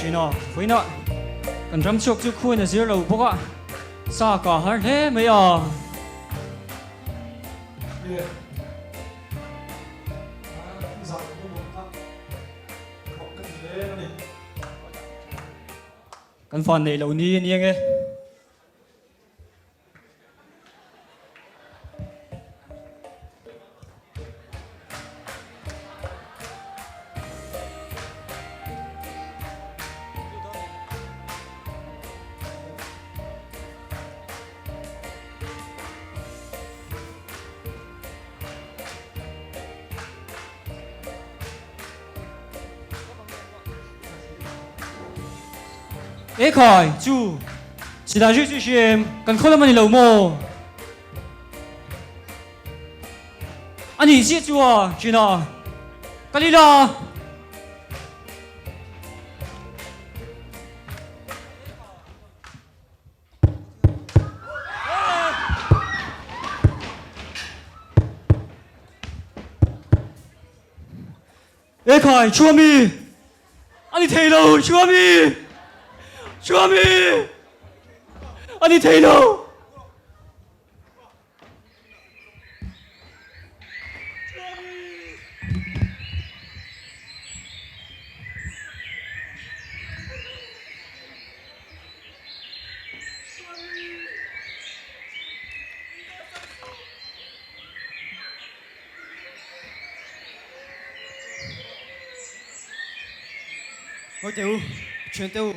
thin a, vawiinah kan ram chhuak chu khuain a zir lo bawk a, sa ka har hle mai a. Kan van neih loh ni a ni ange. Ekhai, chu silai zui chu i hria em? Kan khaw lam a ni lo maw? A nih chiah chu a, Gina. Kal ila. Ekhai, Chuami! A ni thei lo, Chuami! Chuami! A ni thei lo! Ngawi teh u, thian teh u,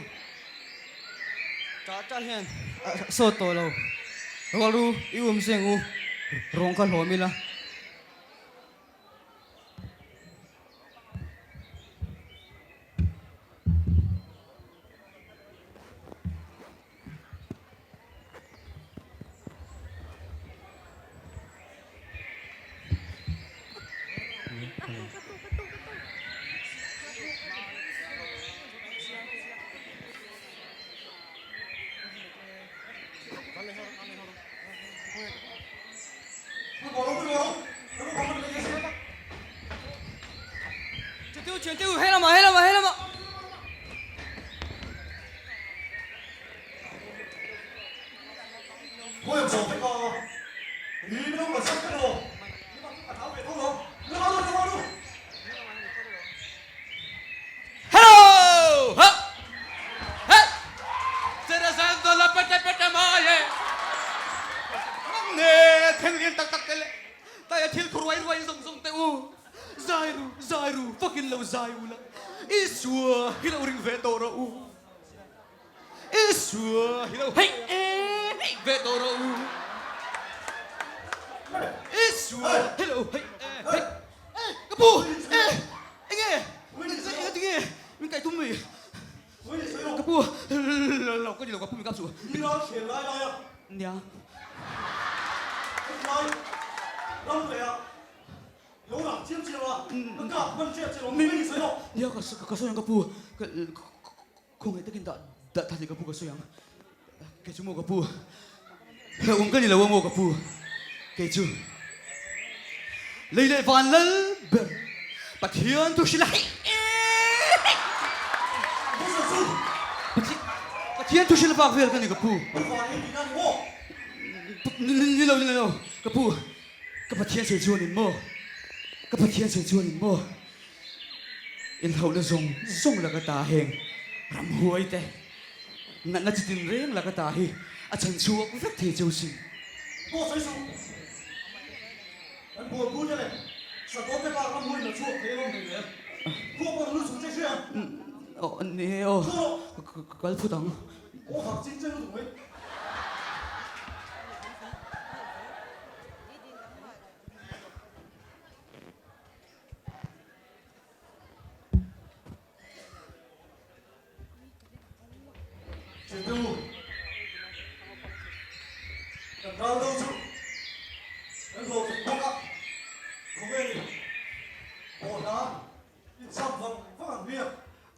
ṭah ṭah hian a sawt tawh lo. Rual ru i um zeng u, rawng kha hlawm ila.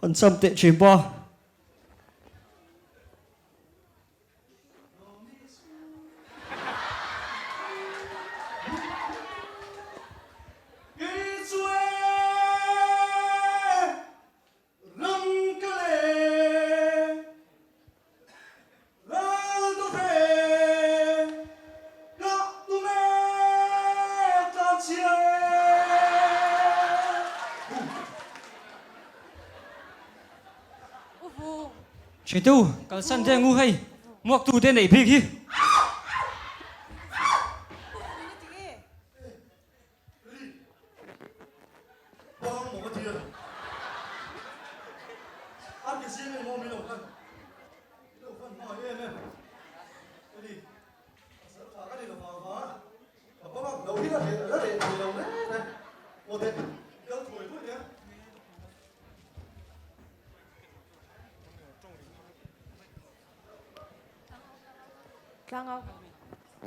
An cham teh thin pa. Ram ka leng. Thiantu, kalsan te ngu hei, muaktu te neih bik hi.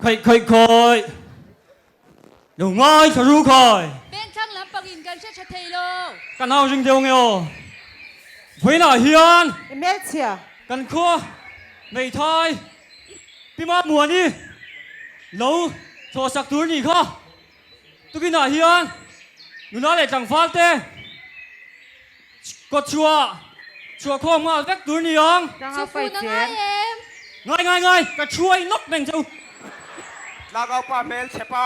Khaih khaih khaih! Lo ngaithla ru khai! Vengthlang lampangin kan hre tha thei lo. Ka nau ring deuh nge aw. Vawiinah hian. I hmelchhia. Kan khua hmeithai Pi Mamuani lo thlawhsak tur nih kha. Tukinah hian nula leh tlangval te kawtchhuah chhuah khawm nghal vek tur ni ang. Chu phun a ngai em? Ngai ngai ngai, ka thuai nawk meng che u. Tlangau pa hmel chhe pa.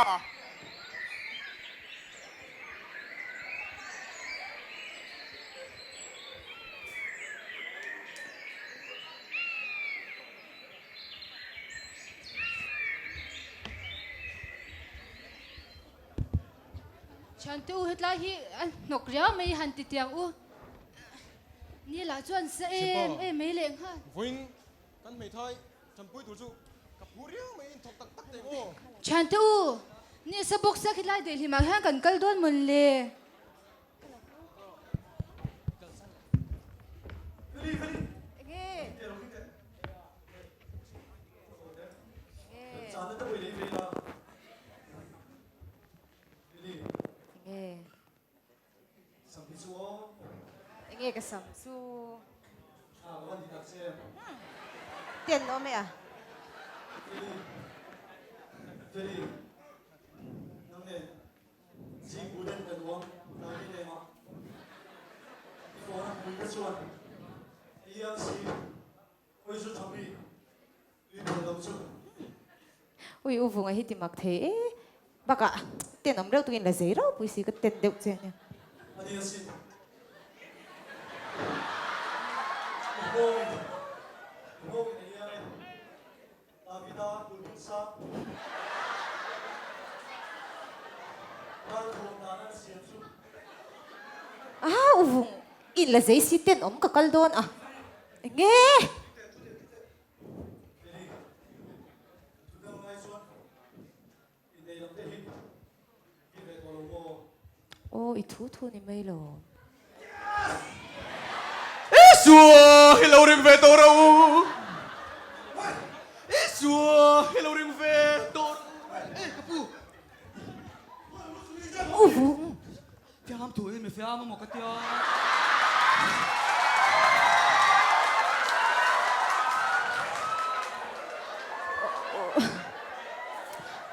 Thiante u hetlai hi a hnawk riau mai han ti tiang u. Ni lah chuan sa em em mai leh nghal. Vawiin kan hmeithai tanpui tur chu ka phu riau mai in thawk tak tak teh maw. Thiante u, ni sa bawk sia khilai daihlim ah hian kan kal dawn mawn le. Enge ka sam chu ten awm e a. Ui u vunga hi ti mak thei e bakah tenawm reuh tukin la zei rau pui si ka ten deuh che ania. Ah u vung in la zei si tenawm ka kal dawn a enge. Aw i thu thu ni mai lo. Isua hi lo ring ve tawh rawh u. Isua hi lo ring ve tawh rawh u. Ei ka pu. U vung. Fiam thu in mi fiam a maw ka tia.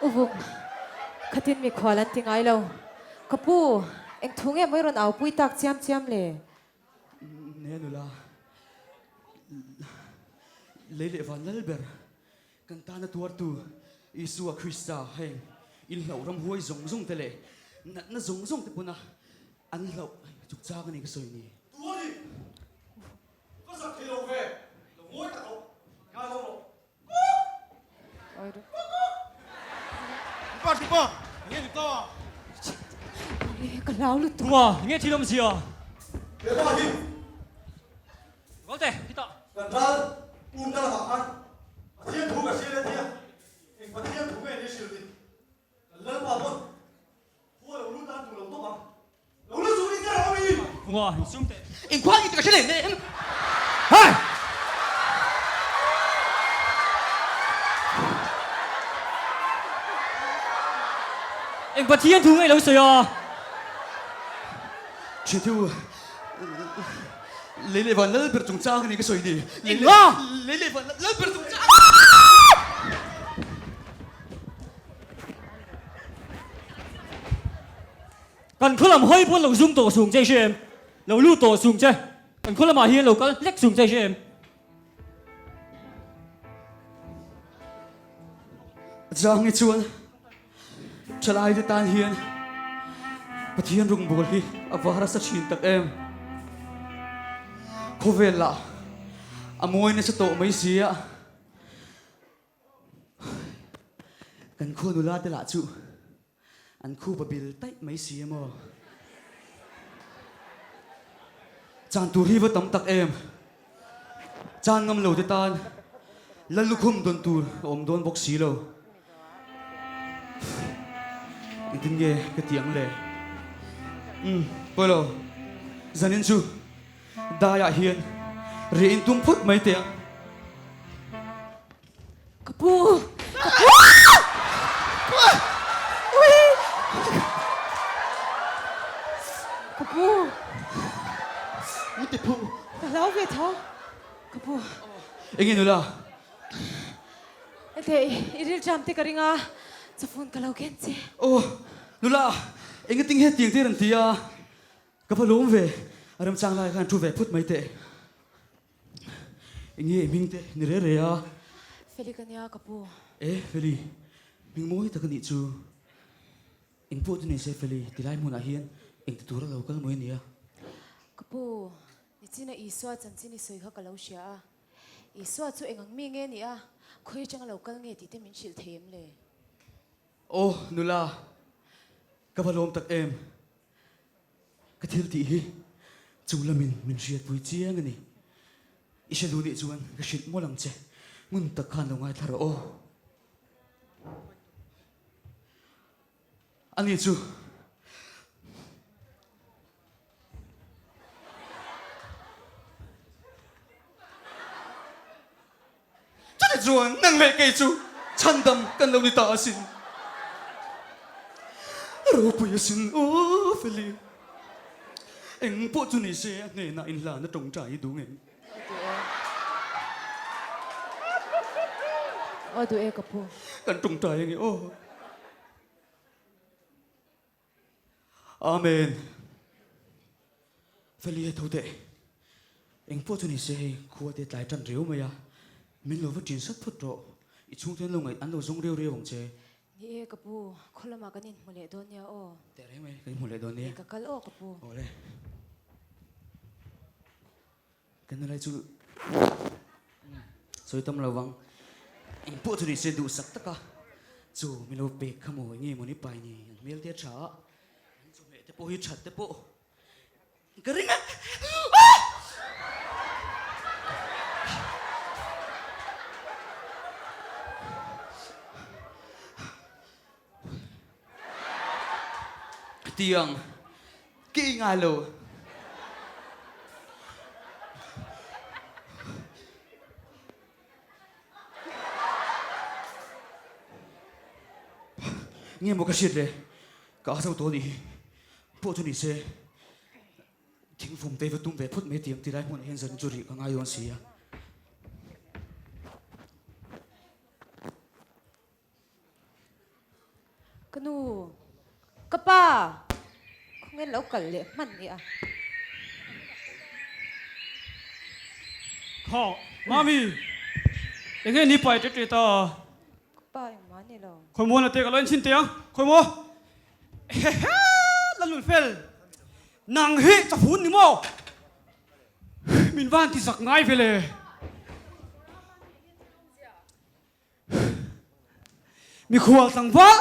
U vung, khatin mikhual an ti ngai lo. Ka pu, eng thu nge mawi rawn au pui tak chiam chiam le? Ne nula, lei leh van lal ber. Kan tana tuartu Isua Krista heng inhlauh ramhuai zawng zawng te leh natna zawng zawng te pawna an hlauh chuk chang a ni ka sawi ni. Tu a ni? Ka zak thei lo ve, lo ngawi tak rawh, ngai lo rawh. Kuk! Kuk! Kuk! Nge ni ta? Ka hlau lutuk. Tunga, nge thil awm zia? He pa hi. Golte, hitah. Kan ral um na lamah khan Pathian thu ka hriat a tia, eng Pathian thu nge ni hrilh ni? Kan Lalpa pawn khua lo lut tan duh lo tawp ang. Lo lut chu ni che rawh mi! Khua in sum teh. Eng khua nge tih ka hre leh hle. Hey! Eng Pathian thu nge lo sawi a? Thianthu, Lei leh van lal ber chungchang a ni ka sawi ni. Engla! Lei leh van lal ber chungchang. Kan khaw lam hawi pawn lo zum tawh sung che hre em? Lo lut tawh sung che. Kan khaw lamah hian lo kal hlek sung che hre em? Chang hi chuan Thalai te tan hian Pathian rawngbâwl hi a va harsa thin tak em? Khawvel lah A mawi nasa tawh mai si a. Kan khua nula te lah chu an khupa bil taih mai si a maw. Chan tur hi va tam tak em. Chan ngam lo te tan lal lukhum dawn tur a awm dawn bawk si lo. Engtin nge ka ti ang le? Umm, pawilo. Zanin chu Daiah hian riah in tum phut mai teh ang. Ka pu! Ka pu! Ui! Ka pu! Min ti phu! Ka hlau ve tho. Ka pu. Enge nula? Ete, i rilṭam te ka ring a, chawfun ka lo ken che. Aw, nula, engating he tiang te rawn ti a? Ka va lawm ve, a remchang lai khan thu ve phut mai teh. Enge i hming te ni re re a? Feli ka nia ka pu. E, Feli, hming mawi tak a nih chu. Eng pawh chu ni se Feli, tilai hmunah hian eng ti tura lo kal mawi a nia. Ka pu, nichina Isua chanchin i sawi kha ka lo hria a. Isua chu eng ang mi nge ni a, khawi atanga lo kal nge tih te min hrilh thei em le? Aw, nula, ka va lawm tak em. Ka thil tih hi chung lamin min hriatpui chiang a ni. I hre duh nih chuan ka hrilh mawlh ang che. Ngun tak khan lo ngaithla rawh aw. Ani chu. Chuti chuan nang leh kei chu chhandam kan lo ni ta asin. Ropui asin aw Feli. Eng pawh chu ni se a hnenah inhlan a tawngtai i duh ngem? Aw duh e ka pu. Kan tawngtai ange aw. Amen. Feli he tho teh. Eng pawh chu ni se hei khua te tlai tan riau mai a. Min lo va ṭin sat phawt rawh. I chhungte an lo ngaih an lo zawng riau riau ang che. Ni e ka pu, khaw lamah kan inhmu leh dawn nia aw. Teh reng mai, kan inhmu leh dawn nia. Ka kal aw ka pu. Awle. Kan nalai chu sawi tam lo vang. Eng pawh chu ni se duhsak taka chu min lo pek kha maw enge maw ni pai ni an hmel te a tha a, an chawhmeh te pawh hi that te pawh ka ring a. Tiang Ke i ngai lo. Nge maw ka hriat le? Ka a zo tawh anih hi. Pawh chu ni se, thingfum te va tum ve phawt mai tiang ti lai hmunah hian zan chu rih ka ngai dawn si a. Ka nu, ka pa, khawnge lo kal leh hman i a? Kha, Mami, enge ni pai ṭe ṭe ta? Ka pa engmah ni lo. Khawi maw na te ka lo enchhin teh a, khawi maw? Hehe, Lalnunfel, nang hi chafun ni maw? Min van ti zak ngai ve le. Mikhual tlangval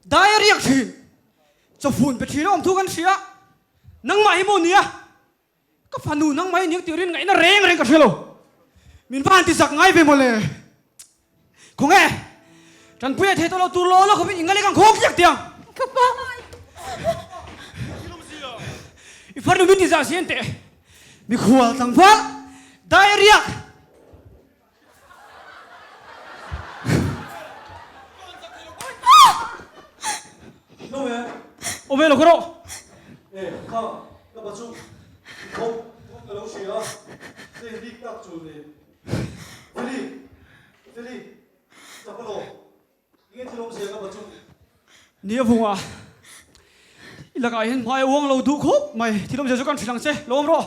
dai a riak thin, chawfun pe thin a awm thu kan hria, nangmah hi maw nia, ka fanu nangmah hi aniang turin ngaihna reng reng ka hre lo, min va han ti zak ngai ve mawle, khawnge tanpui a thei tawh lo tur law law khawpin inga lek ang khawng tliak tiang. Ka pa. I farnu min ti zah si enteh, mikhual tlangval dai a riak. Awm e lo ka rawh. E kha ka pa chu thawm thawm ka lo hria a, hei rik tak chu le. Feli, Feli, chak alaw, enge thil awm zia ka pa chu. Ni a vunga i lakah hian hmai a uang lo duh khawp mai, thil awm zia chu kan hrilh ang che, lo awm rawh.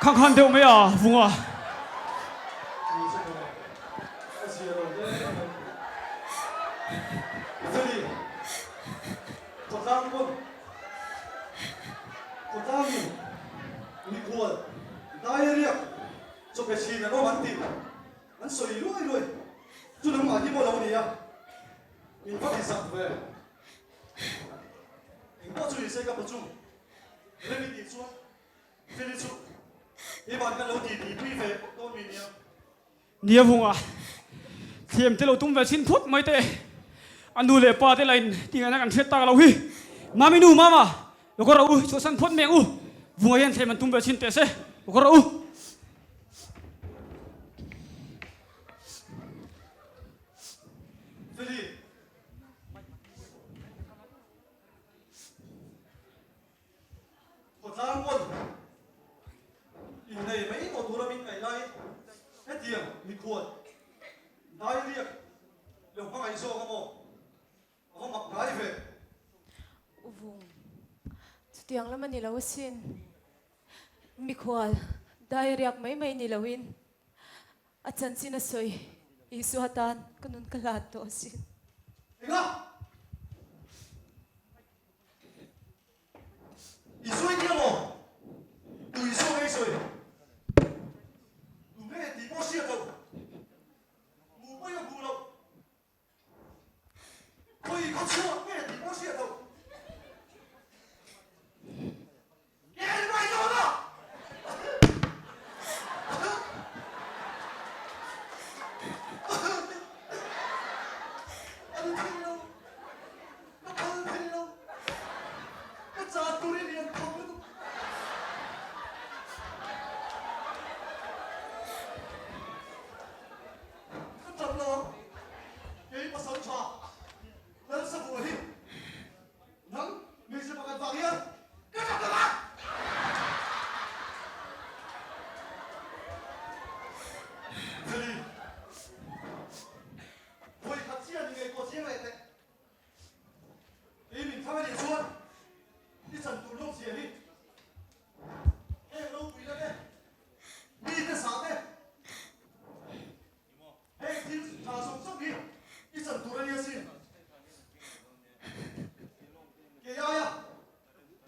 Khang khan deuh mai a vung a. Khawtlang pawn khawtlangin mikhual dairiak chawpe thin an awm an tih an sawi luai luai chu nangmah hi maw lo nia min va ti zak ve engpawh chu nise ka bu chung remi tih chuan Feli chu keimah kan lo ti ti pui ve dawn mi nia. Nia vunga thiam te lo tum ve chin phawt mai teh. A nu leh pa te lain tingaihna kan hriat tak lo hi. Mami nu mama lo ka rawh u chhuahsan phawt mai ang u. Vunga hian thlem an tum ve chin teh se lo ka rawh u. Feli. Khawtlang pawn innei mai tawh tura min ngaih laiin hetiang mikhual dairiak lo hmangaih zawk a maw? A va mak ngai ve. U Vung, chutiang lam a ni lo asin. Mikhual dairiak mai mai ni loin a chanchin a sawi Isua tan ka nun ka hlan tawh asin. Enga? I sawi nia maw? Tu i sawi nge i sawi? Tu nge tih pawh hriat loh. Hmuh pawhin a hmuh loh. Khawi khaw chhuak nge tih pawh hriat loh. Nge ni mai dawn a? A ni thei lo. Ka phal thei lo. Ka chan tur i lian thawk lutuk. Ka ṭap lo ang. Kei pasal ṭha Lalsavua hi nang hmeichhe pakhat vang hian ka ṭap lo ang. Feli, vawikhat chian i ngaihtuah chiang leh teh. Kei min thlang a nih chuan i chan tur lawk zia hi heng ropuina te, mite zah te, heng thil tha zawng zawng hi i chan tur a nia sin. Kei aia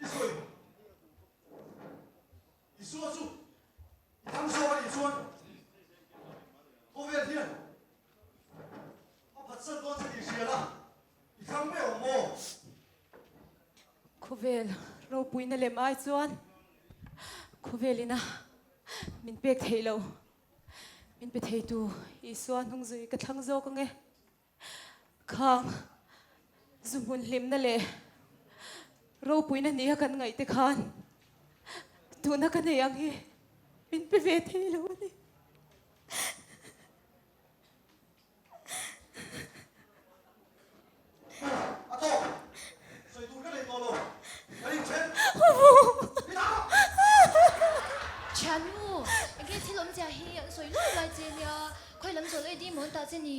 i sawi Isua chu i thlang zawk a nih chuan khawvel hian A phatsan dawn che tih hria la, i thlang mai awm maw? Khawvel ropuina lem ai chuan khawvel ina min pek theih lo, min pe theitu Isua hnungzui ka thlang zawk ange. Khang zu hmun hlimna leh ropuina nia kan ngaih te khan tuna ka nei ang hi min pe ve thei lo a ni. A tawk! Sawi tur ka nei tawh lo. Ka inthen. Thiannu, enge thil awmzia hi an sawi luai luai che nia, khawi lam zawh leh dih mawn ta che ni.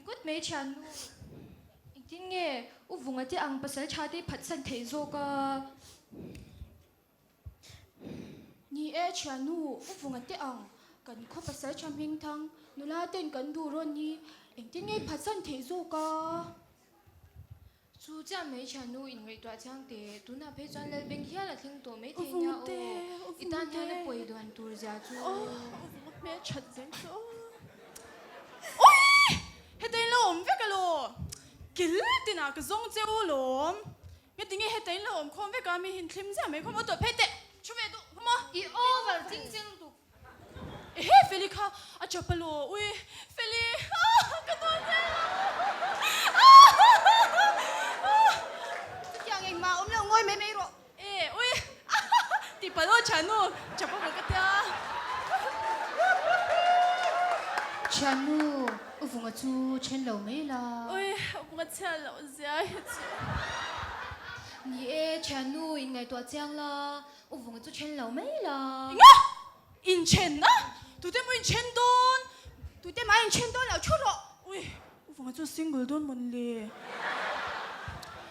Good mai thiannu, engtin nge U Vunga te ang pasal tha te phatsan theih zawk a? Ni e thiannu, U Vunga te ang, kan khaw pasal tha hmingthang, nula ten kan duh rawn hi engtin nge phatsan theih zawk a? Chu chiah mai thiannu in ngaihtuah chiang teh, tunah phei chuan Lalbeng hial a thleng tawh mai thei nia aw, i tan hian a pawi duan tur zia chu. U Vunga hmel that zel chu aw. Ui! Heta in lo awm vek alo, kil tinah ka zawng che u lawm. Nge tinge heta in lo awm khawm vek a, mi hin thlim ziah mai khawm aw tawh phei teh, thu ve duh khawm aw. I over ching ching lutuk. Ehe Feli kha a chap alaw ui Feli ah ka dawn zel lo ah. Chutiang engmah awm lo ngawi mai mai rawh. E ui tih palh aw thiannu chap a maw ka tia. Thiannu U Vunga chu then lo mai la. Ui U Vunga chhiat loh zia hi chu. Ni e thiannu inngaihtuah chiang la U Vunga chu then lo mai la. Enga! Inthen a? Tute maw inthen dawn? Tute mah inthen dawn lo thu rawh. Ui, U Vunga chu single dawn mawn le.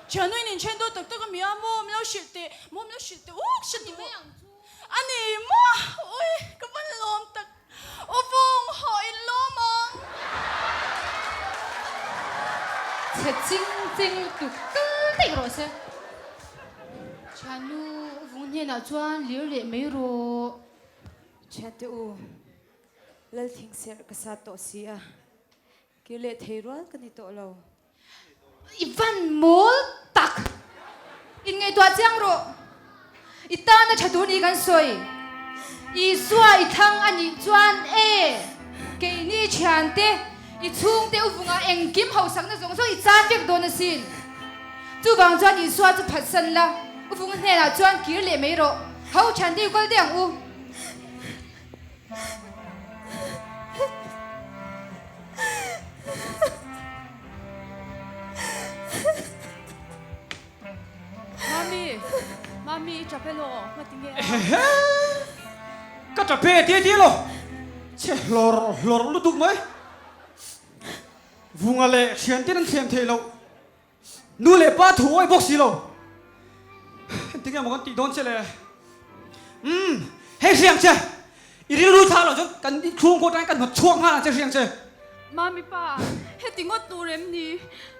Thiannu in inthen dawn tak tak a mi a maw? Min lo hrilh teh, maw min lo hrilh teh uk hre duh. A ni maw? Ui, ka van lawm tak. U vung, haw in lawm ang. Chhe ching cheng lutuk kal daih rawh se. Thiannu, U vung hnenah chuan lir leh mai rawh. Thiante u, Lalthingserh ka sat tawh si a. Kir leh thei rual ka ni tawh lo. I van mawl tak! Inngaihtuah chiang rawh. I tana tha tur ni kan sawi. Isua i thlang a nih chuan e, keini thiante, i chhungte u vungah engkim hausakna zawng zawng i chan vek dawn asin. Chuvang chuan Isua chu phatsan la, u vung hnenah chuan kir leh mai rawh. Ho thiante i kal deuh ang u. Mami, Mami i tap elaw? Ngati nge a? Ehe! Ka tap e tia tia lo. Chhe hlawr hlawr lutuk mai. Vunga leh thianten an thlem thei lo. Nu leh pa thu awih bawk si lo. Engtin nge maw kan tih dawn che le? Umm, hei hriang che! I rilru thla loh chuan kan inchhung kawt atangin kan hnawt chhuak nghal ang che hriang che. Mami pa, heti ngawt tur em ni?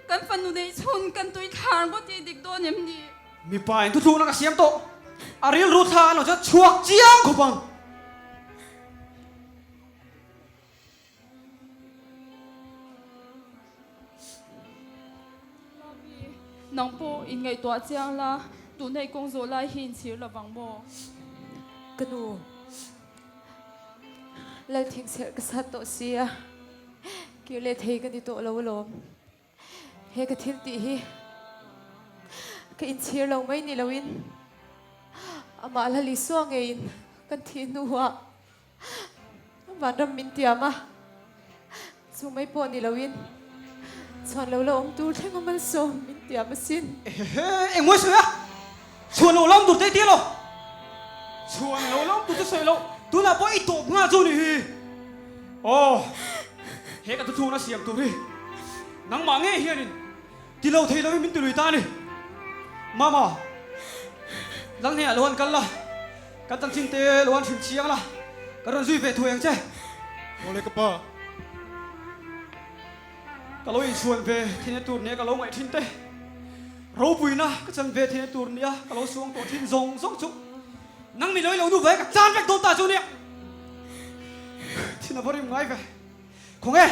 Kan fanu neih chhun kan tui thlar ngawt i dik dawn em ni? Mipa in thuthlukna ka siam tawh. A rilru thla loh chuan chhuak chiang khawp ang. Mami, nang pawh inngaihtuah chiang la, tuna i kawng zawh lai hi inchhir lo vang maw? Ka nu, Lalthingserh ka sat tawh si a, kir leh thei ka ni tawh lo alawm. He ka thil tih hi ka inchhir lo mai ni loin amah la Lisua ngeiin kan thih hnuah Vanram min tiam a, chu mai pawh ni loin chhuan lo la awm tur thleng a malsawm min tiam asin. Ehehe, engmawi sawi a? Chhuan lo la awm tur te i ti elaw? Chhuan lo la awm tur te sawi loh, tunah pawh i tawp nghal chu ni hi. Aw, he ka thuthlukna siam tur hi nangmah ngei hianin ti lo thei loin min ti lui ta a ni. Mama, Lalhnehah lo han kal la. Kan chanchin te lo han hrim chiang la, ka rawn zui ve thuai ang che. Awle ka pa. Ka lo inchhuan ve theihna tur nia ka lo ngaih thin te, ropuina ka chan ve theihna tur nia ka lo suang tawh thin zawng zawng chu nang ni lo i lo nu ve ka chan vek dawn ta chu nia. Thin a va rim ngai ve. Khawnge,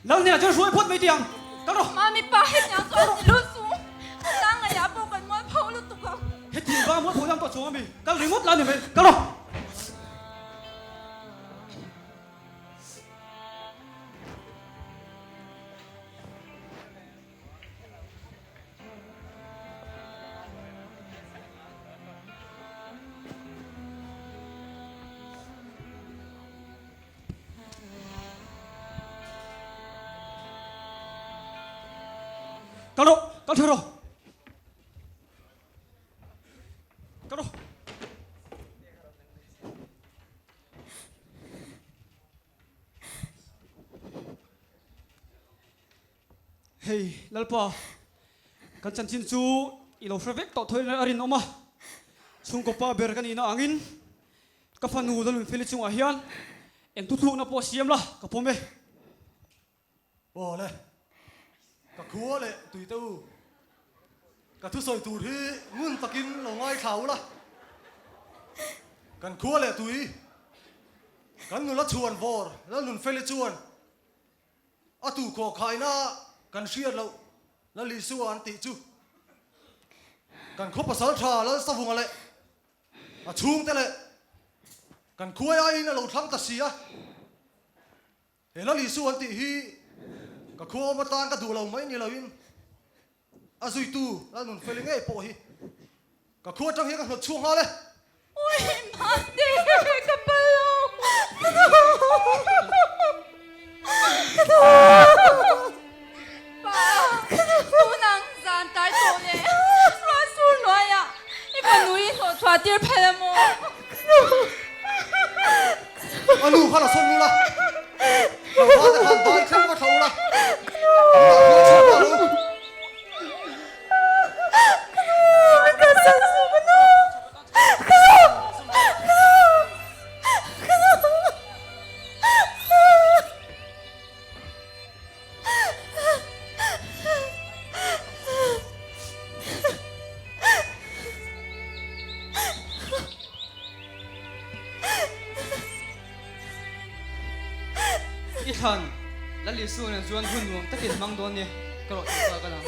Lal hnenah chuan hruai phawt mai tih ang. Kal rawh. Mami pa hetiang chuan ni lut su. Tlang ngaiah pawh kan mual pho lutuk ang. Hetiang vang mual pho dang tawh chuang ami. Kal ringawt la ni mai. Kal rawh. Kal rawh, kal tha rawh. Kal rawh. Hei, Lalpa, kan chanchin chu i lo hre vek tawh tho in a rinawm a. Chhungkaw pa ber ka nihna angin Ka fanu Lalunfeli chungah hian eng thuthlukna pawh siam la, ka pawm e. Awle, ka khua leh tuite u, ka thusawi tur hi ngun takin lo ngaithla ula. Kan khua leh tui, kan nula chhuan vawr Lalnunfeli chuan a tukhawh khaina kan hriat loh Lal Isua an tih chu kan khaw pasal tha Lalsavunga leh A chhungte leh kan khuai aiin a lo thlang ta si a, he Lal Isu an tih hi ka khua awm atan ka duh lo mai ni loin a zuitu Lalnunfeli ngei pawh hi ka khua atang hian ka hnawt chhuak nghal e. Ui Mate ka pal lo ka duh Pa tunang zan tlai tawh leh ruah sur hnuaiah i fanu i hlawh chhuah tir phel a maw? A nu kha la sawn ula, tlangval te khan dai thleng va thla ula, tunah khuan chhuak nghal u. thlan Lal Isua nen chuan hun nuam takin hmang dawn nia ka rawh tih ta ka lang.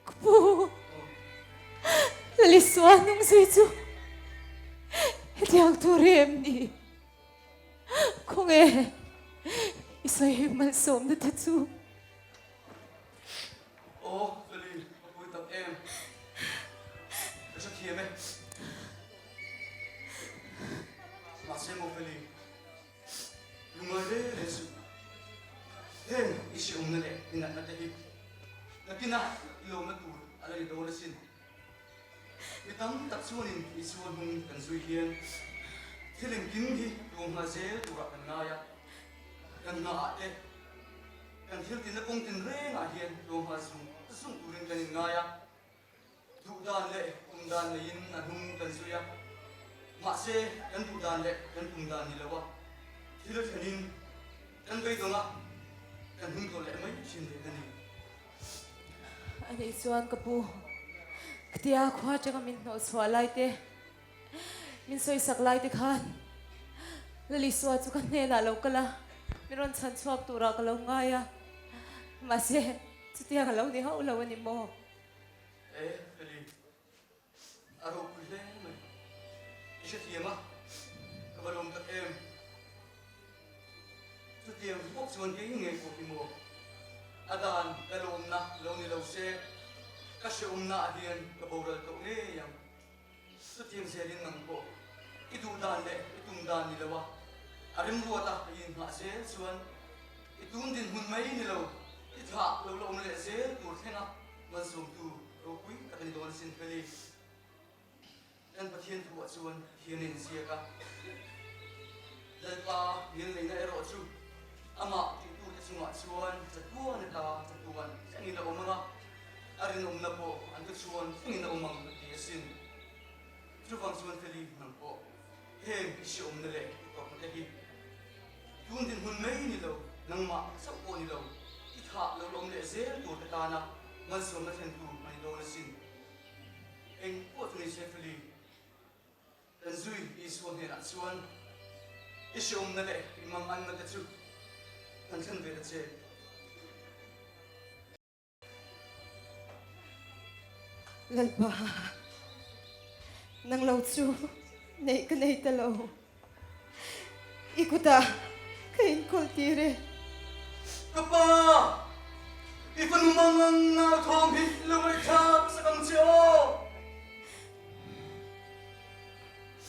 Ka pu, Lalisua hnung zui chu hetiang tur hi em ni? Khawnge i sawi malsawmna te chu? Aw, Feli, ka pui tak em? Ka hrethiam e. Mahse maw Feli, lungngai reng reng suh. Heng i hreawmna leh i natna te hi nakina i lawmna tur a la ni dawn asin. Mi tam tak chuanin Isua hnung kan zui hian thil engkim hi tuamhma zel turah kan ngai a, kan hnaah te, Kan thil tinna kawng tin rengah hian tlawmhma zung zung turin kan inngai a, duh dan leh tum dan neiin a hnung kan zui a. Mahse, kan duh dan leh kan tum dan ni loa thil a thlenin kan beidawng a, kan hnung tawh leh mai thin reng a ni. A nih chuan ka pu, khatia khua atanga min hnawh chhuah lai te, Min sawisak lai te khan Lalisua chu ka hnenah lo kal a, min rawn chhan chhuak turah ka lo ngai a, mahse chutiang a lo ni hauh lo a ni maw? E, Feli, a ropui hle mai. I hrethiam a, ka va lawm tak em. Chutiang bawk chuan kei ngei pawh hi maw? A dan ka lawmna lo ni lo se, ka hreawmna ah hian ka boral tawh ngei ang. Chutiang zelin nang pawh i duh dan leh i tum dan ni lo a, a remruat a i inngah zel chuan i tun dinhmun mai ni lo, i thlah lo la awm leh zel tur thlenga malsawmtu ropui tak a ni dawn asin Feli. Kan Pathian thuah chuan hian a inziak a, Lalpa ngilneihna erawh chu amah tihtute chungah chuan chatuan ata chatuan thlengin a awm ang a, A rinawmna pawh an ka chuan thlengin a awm ang a ti asin. Chuvang chuan Feli nang pawh heng i hreawmna leh i tawrhna te hi tun dinhmun mai ni lo, nangmah chauh pawh ni lo, i thah lo la awm leh zel tur te tana malsawmna thlentu a ni dawn asin. Eng pawh chu ni se Feli, Kan zui Isua hnenah chuan i hreawmna leh i manganna te chu kan thlen ve ta che. Lalpa, nang lo chu neih ka nei ta lo. I kutah ka inkawl tir e. Ka pa, i fanu mangang nau thawm hi lo ngaihthlak sak ang che aw.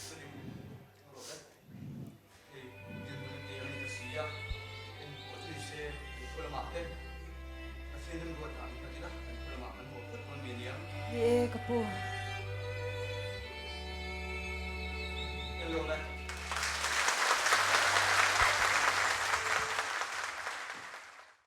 Salim, thu rawh le. Hei dinhmun a ti ang in ka si a, eng pawh chu ni se kan khaw lamah te Pathian remruat ah min khat ila kan khaw lamah kan haw phawt dawn mi ania. Ni e ka pu. En lo le.